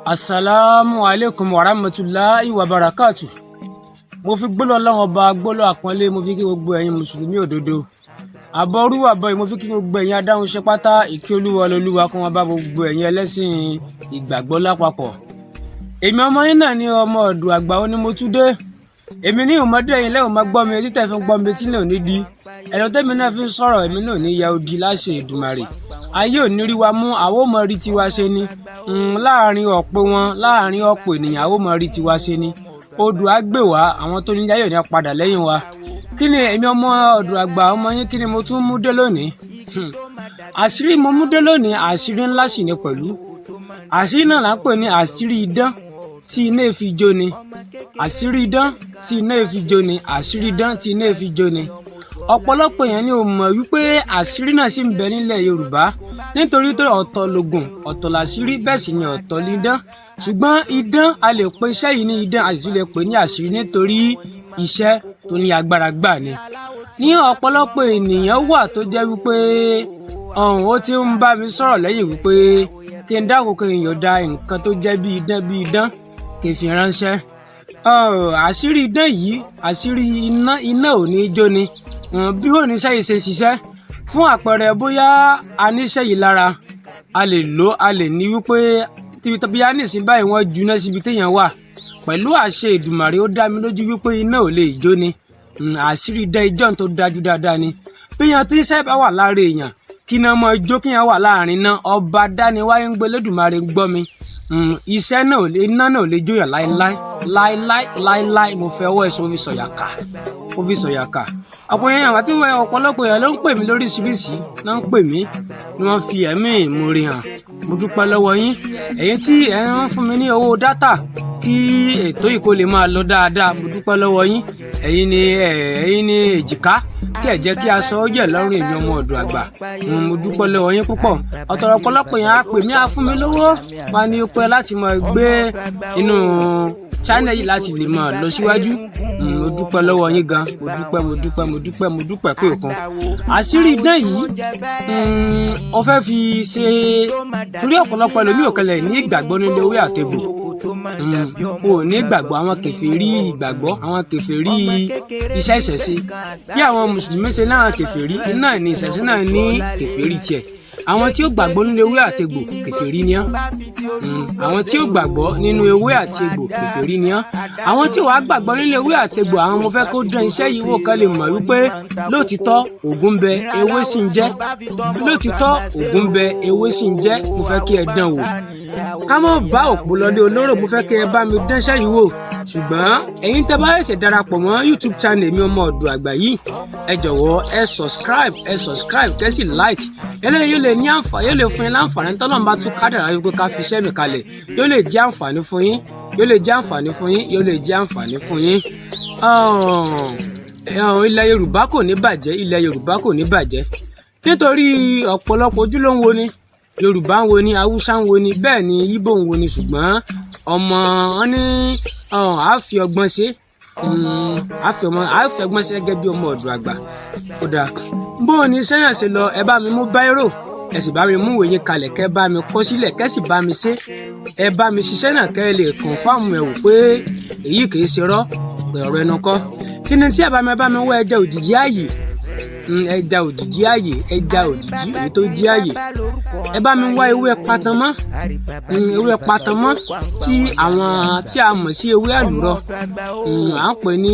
Asalaamu aleykum wa rahmatulahi wa barakatu. Mo fi gbólọ́ Ọlọ́run Ọba, gbólọ́ àpọ́nlé, mo fi kí gbogbo ẹ̀yin mùsùlùmí òdodo. Àbọ̀rú àbọ̀yìn, mo fi kí gbogbo ẹ̀yin adáhunṣe pátá. Ìkí Olúwa lolúwa kí wọ́n bá gbogbo ẹ̀yin ẹlẹ́sìn ìgbàgbọ́ lápapọ̀. Èmi ọmọ yín náà ní, ọmọ ọ̀dọ̀ àgbà ó ní mo tún dé. Èmi ní ìmọ̀dé yín lẹ́hìn máa gbọ́ mi, etí tẹ̀ fi ń gbọ́ mi tí náà ní di ẹ̀rọ tẹ́mi náà fi ń sọ̀rọ̀. Èmi náà ní ya odi láṣẹ Èdùmàrè. Ayé ò ní rí wa mú, àwọn ò mọ rí tiwa ṣe ni láàrin ọ̀pọ̀ wọn, láàrin ọ̀pọ̀ ènìyàn, àwọn ò mọ rí tiwa ṣe ni. Odò á gbè wá, àwọn tó ní ayé ò ní padà lẹ́yìn wa. Kí ni èmi ọmọ ọ̀dọ̀ àgbà ọmọ yín, kí ni mo tún mú dé lónìí? Àṣírí mo mú dé lónìí, àṣírí ńlá sì ni pẹ̀lú. Àṣírí náà là ń pè ní àṣírí idán tí iná fi jó ni, àṣírí idán tí iná fi jó ni, àṣírí idán tí iná fi jó ni. Ọ̀pọ̀lọpọ̀ èèyàn ni ò mọ̀ wípé àṣírí náà sì ń bẹ nílẹ̀ Yorùbá, nítorí tó ọ̀tọ̀ lògùn, ọ̀tọ̀ làṣírí, bẹ́ẹ̀ sì ni ọ̀tọ̀ lidán. Ṣùgbọ́n idán, a lè pe iṣẹ́ yìí ní idán, a sì tún lè pè ní àṣírí, nítorí iṣẹ́ tó ní agbára gbà ni. Ní ọ̀pọ̀lọpọ̀ ènìyàn wà tó jẹ́ wípé ọ̀hún ó ti ń bá mi sọ̀rọ̀ lẹ́yìn wípé kí n dákun, kí n yọ̀ọ̀da nǹkan tó jẹ́ bí idán, bí idán, kí n fi ránṣẹ́. Àṣírí idán yìí, àṣírí iná, iná ò ní jó ni. Bí wọ́n ní sẹ́yìn ṣe ṣiṣẹ́, fún àpẹẹrẹ, bóyá a níṣẹ́ yìí lára, a lè lò, a lè ní wípé bí a ní ìsìn báyìí, wọ́n juná síbi téèyàn wà, pẹ̀lú àṣẹ Èdùmàrè, ó dá mi lójú wípé iná ò lè jó ni. Àṣírí idán ijọ́ tó dájú dáadáa ni. Bí yan tí iṣẹ́ bá wà lára èèyàn, kí iná mọ jó, kí yẹn wà láàrin náà, ọba dániwáyé ń gbé Lódùmarè ń gbọ́ mi, iṣẹ́ náà ò lè, iná náà ò lè jóyàn láéláé, láéláé, láéláé. Mo fẹ́ ọwọ́ ẹ̀sùn fi sọ̀yà kà, ó fi sọ̀yà kà. Ọ̀pọ̀ èèyàn àti ọ̀pọ̀lọpọ̀ èèyàn ló ń pè mí lóríṣiríṣi, ló ń pè mí ni wọ́n fi ẹ̀mí ìmoore hàn. Mo dúpẹ́ lọ́wọ́ yín, ẹ̀yin tí ẹ̀ ń fún mi ní owó data kí ètò yìí kó lè máa lọ dáadáa. Mo dúpẹ́ lọ́wọ́ yín. Ẹ̀yin ni èjìká tí ẹ̀ jẹ́ kí aṣọ yẹ̀ lọ́rùn èmi ọmọ ọ̀dọ̀ àgbà. Mo dúpẹ́ lọ́wọ́ yín púpọ̀. Ọ̀pọ̀lọpọ̀ èèyàn á pè mí, á fún mi lówó, wọn ní pẹ́ láti máa gbé inú channel yìí láti lè máa lọ síwájú. Mo dúpẹ́ lọ́wọ́ yín gan. Mo dúpẹ́, mo dúpẹ́, mo dúpẹ́, mo dúpẹ́ pé òkun. Àṣírí idán yìí, ó fẹ́ fi ṣe torí ọ̀pọ̀lọpọ̀ ẹlòmíì ò kẹlẹ̀ ní ìgbàgbọ́ nínú ewé àtegbò, ò ní ìgbàgbọ́. Àwọn kèfèrí ìgbàgbọ́, àwọn kèfèrí iṣẹ́ ìṣẹ̀ṣe, bí àwọn mùsùlùmí ṣe náà kèfèrí iná ní ìṣẹ̀ṣe náà ní kèfèrí tiẹ̀. Àwọn tí ó gbàgbọ́ nínú ewé àtegbò, kèfèrí ni wọ́n. Àwọn tí ó gbàgbọ́ nínú ewé àti egbò, kèfèrí ni wọ́n. Àwọn tí ò wá gbàgbọ́ nínú ewé àtegbò, àwọn mo fẹ́ kó dán iṣẹ́ yìí wò, kán lè mọ̀ wípé lóòtítọ́ ògùn ń bẹ, ewé sì ń jẹ́. Lóòtítọ́ ògùn ń bẹ, ewé sì ń jẹ́. Mo fẹ́ kí ẹ dán wò. Ká mọ̀ bá òpó lọlé olóró. Mo fẹ́ kí ẹ bá mi dánṣẹ́ yìí wò. Ṣùgbọ́n ẹ̀yin tẹ́ bá ṣẹ̀ṣẹ̀ darapọ̀ mọ́ YouTube channel mi, ọmọ ọ̀dọ̀ àgbà yìí, ẹ jọ̀wọ́, ẹ subscribe, ẹ subscribe, kẹ́ sì like. Eléyìí yóò lè ní àǹfààní, yóò lè fún yín láǹfààní. Tọ́lọ́run bá tún kádàrá wípé ká fi iṣẹ́ mi kalẹ̀, yóò lè jẹ́ àǹfààní fún yín, yóò lè jẹ́ àǹfààní fún yín, yóò lè jẹ́ àǹfààní fún yín. Ilẹ̀ Yorùbá kò ní bàjẹ́, ilẹ̀ Yorùbá kò ní bàjẹ́, nítorí ọ̀pọ̀lọpọ̀ ojú ló ń wo ni. Yorùbá ń wo ni, Haúsá ń wo ni, bẹ́ẹ̀ ni Ìgbò ń wo ni. Ṣùgbọ́n ọmọ wọn ní àá fi ọgbọ́n ṣe, àá fi ọgbọ́n ṣe gẹ́gẹ́ bí ọmọ ọ̀dọ̀ àgbà. Ó dáa, bó o ní iṣẹ́ náà ṣe lọ? Ẹ bá mi mú báírò, ẹ sì bá mi mú ìwé yín kalẹ̀, kẹ́ bá mi kọ sílẹ̀, kẹ́ sì bá mi ṣe. Ẹ bá mi ṣiṣẹ́ náà, kẹ́ ẹ lè confirm ẹ̀ wò pé èyí kìí ṣe rọ́ ọ̀rọ̀ ẹnu kọ́. Kí ni tí ẹ bá mi wá? Ẹja òjìji ààyè, ẹja òjìji ààyè, ẹja òjìji èyí tó jí ààyè. Ẹ bá mi wá ewé patamọ́, ewé patamọ́ tí àwọn tí a mọ̀ sí ewé àlùrọ̀, à ń pè ní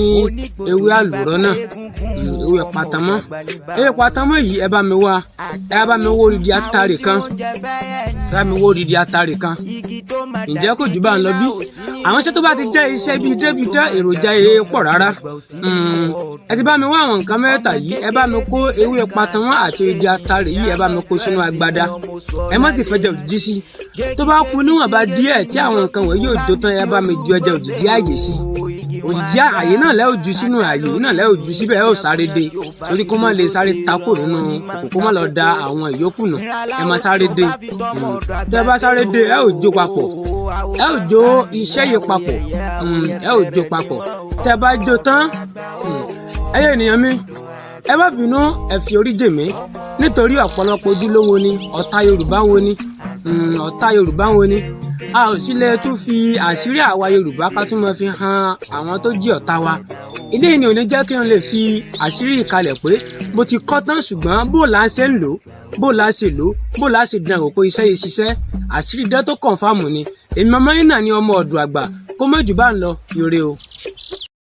ewé àlùrọ̀ náà, ewé patamọ́. Ewé patamọ́ yìí, ẹ bá mi wá. Ẹ bá mi wó odidi atare kan, ẹ bá mi wó odidi atare kan. Ǹjẹ́ kò jù bá ń lọ bí? Àwọn iṣẹ́ tó bá ti jẹ́ iṣẹ́ bíi débìdán, èròjà èrè pọ̀ rárá. Ẹ ti bá mi wá àwọn nǹkan mẹ́ta yìí. Ẹ bá mi kó ewé patamọ́ àti odidi atare yìí, ẹ bá mi kó sínú agbada. Ẹ má ti fẹjẹ òjìji sí. Tó bá kú níwọ̀nba díẹ̀ tí àwọn nǹkan wọ̀nyí yóò jó tán, ẹ bá mi ju ẹja òjìji ààyè sí. Òjìji ààyè náà lẹ́ ò ju sínú ààyè náà, lẹ́ ò ju síbẹ̀. Ẹ ò sáré dé, torí kó má lè sáré takò nínú kòkò, kó má lọ da àwọn ìyókù nù. Ẹ má sáré dé. Tẹ́ bá sáré dé, ẹ ò jó papọ̀, ẹ ò jó iṣẹ́ yìí papọ̀, ẹ ò jó papọ̀. Tẹ́ bá jó tán, ẹyẹ ènìyàn mi. Ẹ má bínú, ẹ fi orí jì mí nítorí ọ̀pọ̀lọpọ̀ ojúlówó ni ọ̀tá Yorùbá ń wo ni, ọ̀tá Yorùbá ń wo ni. A ò sì lè tún fi àṣírí àwa Yorùbá ká tún máa fi hàn àwọn tó jí ọ̀tá wa. Eléyìí ni ò ní jẹ́ kí n lè fi àṣírí ìkalẹ̀ pé mo ti kọ́ tán, ṣùgbọ́n bó là ń ṣe ń lò, bó là ń ṣe lò, bó là ń ṣe dán wò pé iṣẹ́ yìí ṣiṣẹ́, àṣírí dán tó confirm ni. Èmi ọmọ yín náà ní ọmọ ọ̀dọ̀ àgbà kó mọ̀ jù bá ń lọ. Ire o.